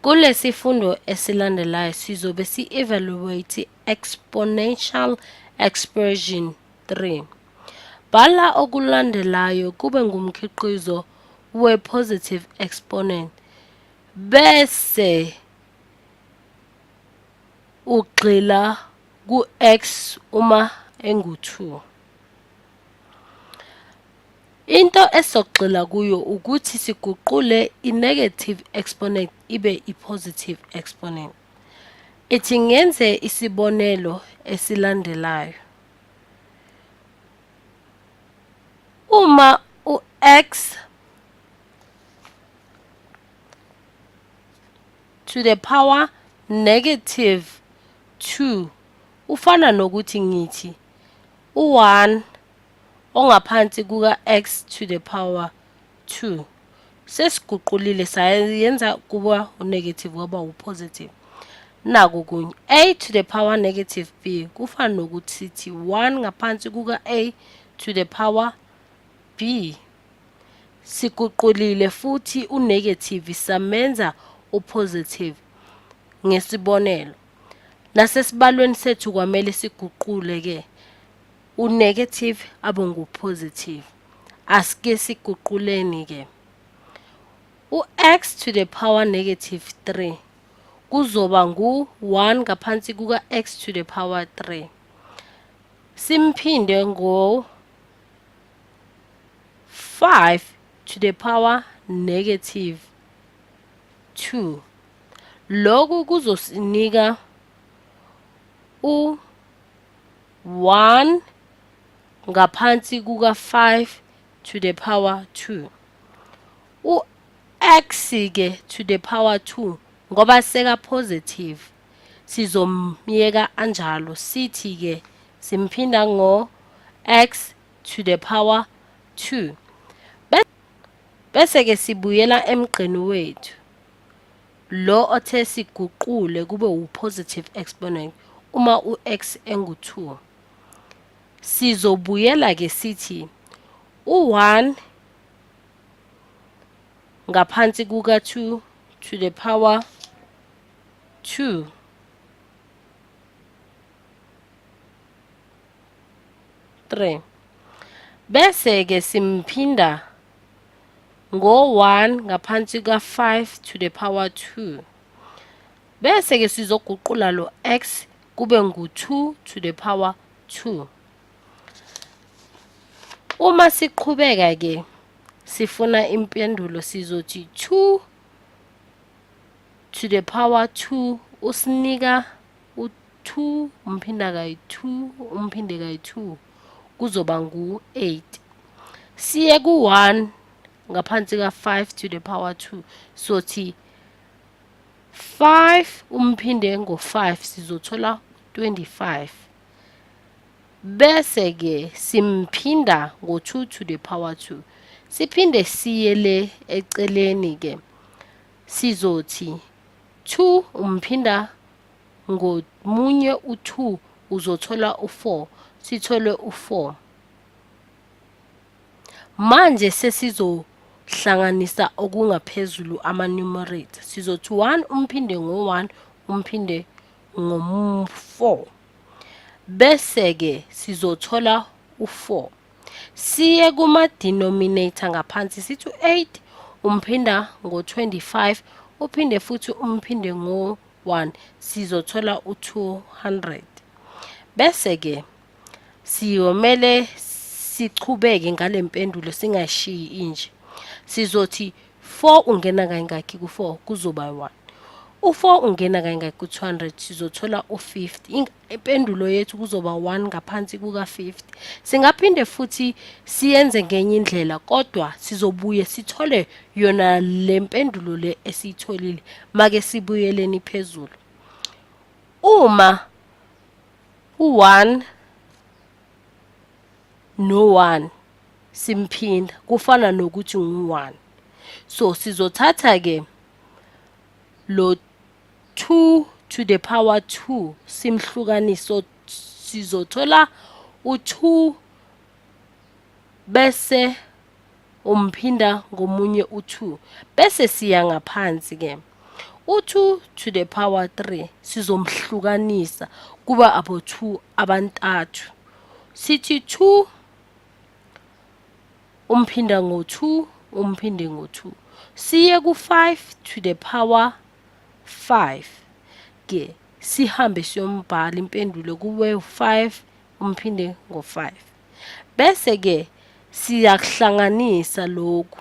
Kulesifundo esilandelayo sizobe si-evaluate exponential expression 3. Bhala okulandelayo kube ngumkhiqizo we-positive exponent bese ugxila ku-x uma engu-2. Into esizogxila kuyo ukuthi siguqule i-negative exponent ibe i-positive exponent. Ithi ngenze isibonelo esilandelayo. Uma u-x to the power negative 2 ufana nokuthi ngithi u-1 ongaphansi kuka-x to the power 2. Sesiguqulile sayenza kuba u-negative waba u-positive. Naku kunye a to the power negative b kufana nokuthi sithi 1 ngaphansi kuka-a to the power b. Siguqulile futhi u-negative samenza u-positive ngesibonelo. Nasesibalweni sethu kwamele siguqule-ke u-negative abe ngu-positive. Asike siguquleni-ke. U-x to the power negative 3 kuzoba ngu-1 ngaphansi kuka-x to the power 3. Simphinde ngo 5 to the power negative 2. Lokhu kuzosinika u 1 ngaphansi kuka-5 to the power 2. U-x ke to the power 2 ngoba seka positive sizomyeka anjalo, sithi ke simphinda ngo x to the power 2. Bese ke sibuyela emgqeni wethu lo othe siguqule kube u-positive exponent uma u-x engu-2. Sizobuyela ke sithi u-1 ngaphansi kuka-2 to the power 2 3, bese ke simphinda ngo-1 ngaphansi ka-5 to the power 2, bese ke sizoguqula lo x kube ngu-2 to the power 2. Uma siqhubeka ke sifuna impendulo, sizothi 2 to the power 2 usinika u-2 umphinda kayi-2 umphinde kayi-2 kuzoba ngu-8. Siye ku-1 ngaphansi ka-5 to the power 2, sothi 5 umphinde ngo-5 sizothola 25, bese ke simphinda ngo-2 to the power 2. Siphinde siye le eceleni ke, sizothi 2 umphinda ngomunye u-2 uzothola u-4, sithole u-4. Manje sesizohlanganisa okungaphezulu ama-numerator, sizothi 1 umphinde ngo-1 umphinde ngo-4, bese ke sizothola u-4. Siye kuma-denominator ngaphansi, sithi u-8 umphinda ngo-25 uphinde futhi umphinde ngo-1, sizothola u-200. Bese ke siyomele sichubeke ngale mpendulo singashiyi inje. Sizothi 4 ungena kayingakhi ku-4, kuzoba 1. U-4 ungena kayingakhi ku-200, sizothola u-50. Impendulo yethu kuzoba 1 ngaphansi kuka-50. Singaphinde futhi siyenze ngenye indlela, kodwa sizobuye sithole yona le mpendulo le esiyitholile. Make sibuyeleni phezulu. Uma u-1 no-1 simphinda kufana nokuthi ngu-1, so sizothatha ke lo 2 to the power 2 simhlukaniso, sizothola u-2 bese umphinda ngomunye u-2. Bese siya ngaphansi ke, U-2 to the power 3 sizomhlukanisa kuba abo-2 abantathu. Sithi 2 umphinda ngo-2 umphinde ngo-2. Siye ku-5 to the power 5 ke sihambe siyombhala impendulo kube u-5 umphinde ngo-5. Bese ke siyakuhlanganisa lokhu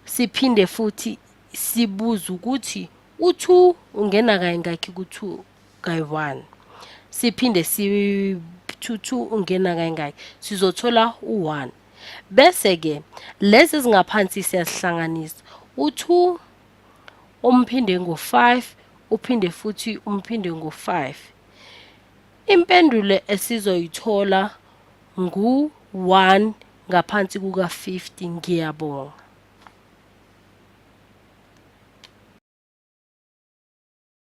siphinde futhi sibuze ukuthi u-2 ungena kayingakhi ku-2 kayi-1, siphinde si 2 2 ungena kayingakhi, sizothola u-1. Bese ke lezi ezingaphansi siyazihlanganisa, u-2 umphinde ngo-5 uphinde futhi umphinde ngo-5. Impendulo esizoyithola ngu-1 ngaphansi kuka-50. Ngiyabonga.